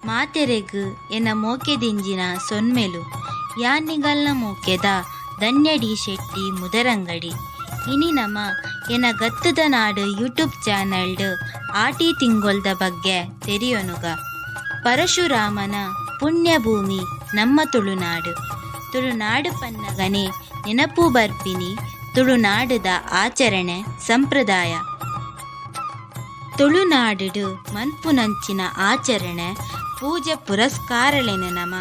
ಮಾತೆರೆಗ್ ಎನ್ನ ಮೋಕೆದಿಂಜಿನ ಸೊನ್ಮೆಲು ಯಾನ್ ನಿಗಲ್ನ ಮೋಕೆದ ಧನ್ಯ ಡಿ ಶೆಟ್ಟಿ ಮುದರಂಗಡಿ. ಇನಿ ನಮ ಎನ್ನ ಗತ್ತದ ನಾಡು ಯೂಟ್ಯೂಬ್ ಚಾನೆಲ್ಡ್ ಆಟಿ ತಿಂಗೊಲ್ದ ಬಗ್ಗೆ ತೆರಿಯೊನುಗ. ಪರಶುರಾಮನ ಪುಣ್ಯ ಭೂಮಿ ನಮ್ಮ ತುಳುನಾಡು. ತುಳುನಾಡು ಪನ್ನಗನೆ ನೆನಪು ಬರ್ಪಿನಿ ತುಳುನಾಡುದ ಆಚರಣೆ ಸಂಪ್ರದಾಯ. ತುಳುನಾಡುಡ್ ಮನ್ಪುನಂಚಿನ ಆಚರಣೆ ಪೂಜೆ ಪುರಸ್ಕಾರಲೆನ್ ನಮ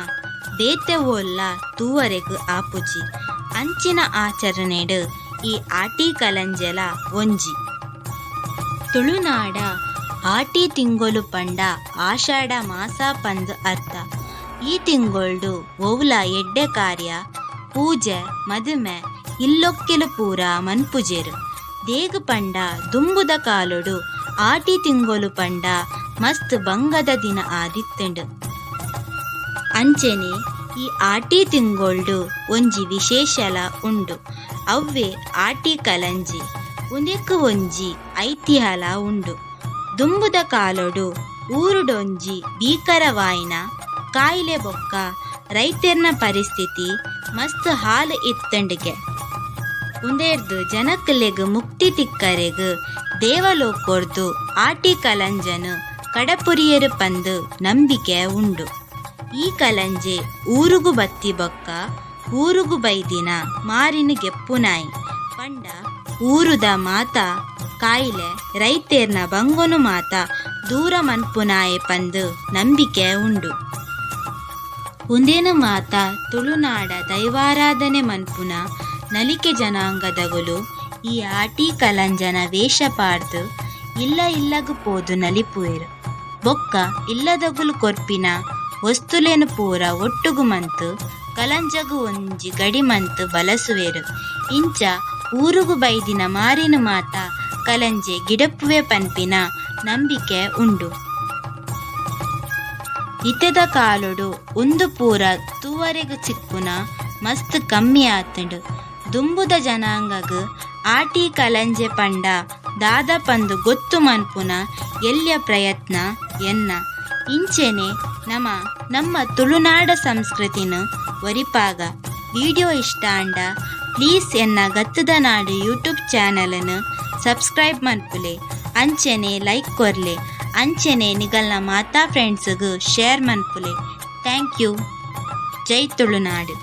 ಬೇತೆ ಓಲ್ಲ ತೂವರೆಗ್ ಆಪುಜಿ. ಅಂಚಿನ ಆಚರಣೆಡ್ ಈ ಆಟಿ ಕಲಂಜೆಲ ಒಂಜಿ. ತುಳುನಾಡ ಆಟಿ ತಿಂಗೊಲು ಪಂಡ ಆಷಾಢ ಮಾಸ ಪಂದ್ ಅರ್ಥ. ಈ ತಿಂಗೊಲ್ಡು ಒವ್ಲ ಎಡ್ಡೆ ಕಾರ್ಯ, ಪೂಜೆ, ಮದಿಮೆ, ಇಲ್ಲೊಕ್ಕೆಲ್ ಪೂರ ಮನ್ಪುಜೆರ್. ದೇಗ್ ಪಂಡ ದುಂಬುದ ಕಾಲೊಡು ಆಟಿ ತಿಂಗೊಲು ಪಂಡ ಮಸ್ತ್ ಬಂಗದ ದಿನ ಆದಿತ್ತ್ಂಡ್. ಅಂಚೆನೆ ಈ ಆಟಿ ತಿಂಗೊಲ್ಡು ಒಂಜಿ ವಿಶೇಷಲ ಉಂಡು ಅವ್ವೆ ಆಟಿ ಕಲಂಜಿ. ಉಂದೆಕ್ ಒಂಜಿ ಐತಿಹ್ಯಲ ಉಂಡು. ದುಂಬುದ ಕಾಲೊಡು ಊರುಡೊಂಜಿ ಭೀಕರವಾಯಿನ ಕಾಯಿಲೆ ಬೊಕ್ಕ ರೈತೆರ್ನ ಪರಿಸ್ಥಿತಿ ಮಸ್ತ್ ಹಾಲ್ ಇತ್ತ್ಂಡ್ಗೆ. ಉಂದೆರ್ದ್ ಜನಕ್ಲೆಗ್ ಮುಕ್ತಿ ತಿಕ್ಕರೆಗ್ ದೇವಲೋಕೊರ್ದು ಆಟಿ ಕಲಂಜನ್ ಕಡಪುರಿಯೆರ್ ಪಂದ್ ನಂಬಿಕೆ ಉಂಡು. ಈ ಕಲಂಜೆ ಊರುಗು ಬತ್ತಿ ಬೊಕ್ಕ ಊರುಗು ಬೈದಿನ ಮಾರಿನ್ ಗೆಪ್ಪುನಾಯಿ ಪಂಡ ಊರುದ ಮಾತ ಕಾಯಿಲೆ ರೈತೆರ್ನ ಬಂಗೊನು ಮಾತ ದೂರ ಮನ್ಪುನಾಯೆ ಪಂದ್ ನಂಬಿಕೆ ಉಂಡು. ಉಂದೆನ್ ಮಾತ ತುಳುನಾಡ ದೈವಾರಾಧನೆ ಮನ್ಪುನ ನಲಿಕೆ ಜನಾಂಗದಗುಲು ಈ ಆಟಿ ಕಲಂಜನ ವೇಷ ಪಾಡ್ದ್ ಇಲ್ಲ ಇಲ್ಲಗ್ ಪೋದು ನಲಿಪುವೆರ್. ಬೊಕ್ಕ ಇಲ್ಲದಗುಲು ಕೊರ್ಪಿನ ವಸ್ತುಲೆನ್ ಪೂರ ಒಟ್ಟುಗು ಮಂತ್ ಕಲಂಜಗ್ ಒಂಜಿ ಗಡಿ ಮಂತ್ ಬಲಸುವೆರ್. ಇಂಚ ಊರುಗು ಬೈದಿನ ಮಾರಿನ್ ಮಾತ ಕಲಂಜೆ ಗಿಡಪುವೆ ಪನ್ಪಿನ ನಂಬಿಕೆ ಉಂಡು. ಇತ್ತೆದ ಕಾಲೊಡು ಉಂದು ಪೂರ ತೂವರೆಗ್ ತಿಕ್ಕುನ ಮಸ್ತ್ ಕಮ್ಮಿ ಆತ್ಂಡ್. ದುಂಬುದ ಜನಾಂಗಗ್ ಆಟಿ ಕಲಂಜೆ ಪಂಡ ದಾದ ಪಂದ್ ಗೊತ್ತು ಮನ್ಪುನ ಎಲ್ಯ ಪ್ರಯತ್ನ ಎನ್ನ. ಇಂಚೆನೆ ನಮ ನಮ್ಮ ತುಳುನಾಡ ಸಂಸ್ಕೃತಿನ್ ಒರಿಪಾಗ. ವಿಡಿಯೋ ಇಷ್ಟ ಆಂಡ ಪ್ಲೀಸ್ ಎನ್ನ ಗತ್ತದ ನಾಡು ಯೂಟ್ಯೂಬ್ ಚಾನೆಲ್ ನ್ ಸಬ್ಸ್ಕ್ರೈಬ್ ಮನ್ಪುಲೆ, ಅಂಚೆನೆ ಲೈಕ್ ಕೊರ್ಲೆ, ಅಂಚೆನೆ ನಿಗಲ್ನ ಮಾತಾ ಫ್ರೆಂಡ್ಸ್ ಗ್ share ಮನ್ಪುಲೆ. Thank you. Jai Tulunadu.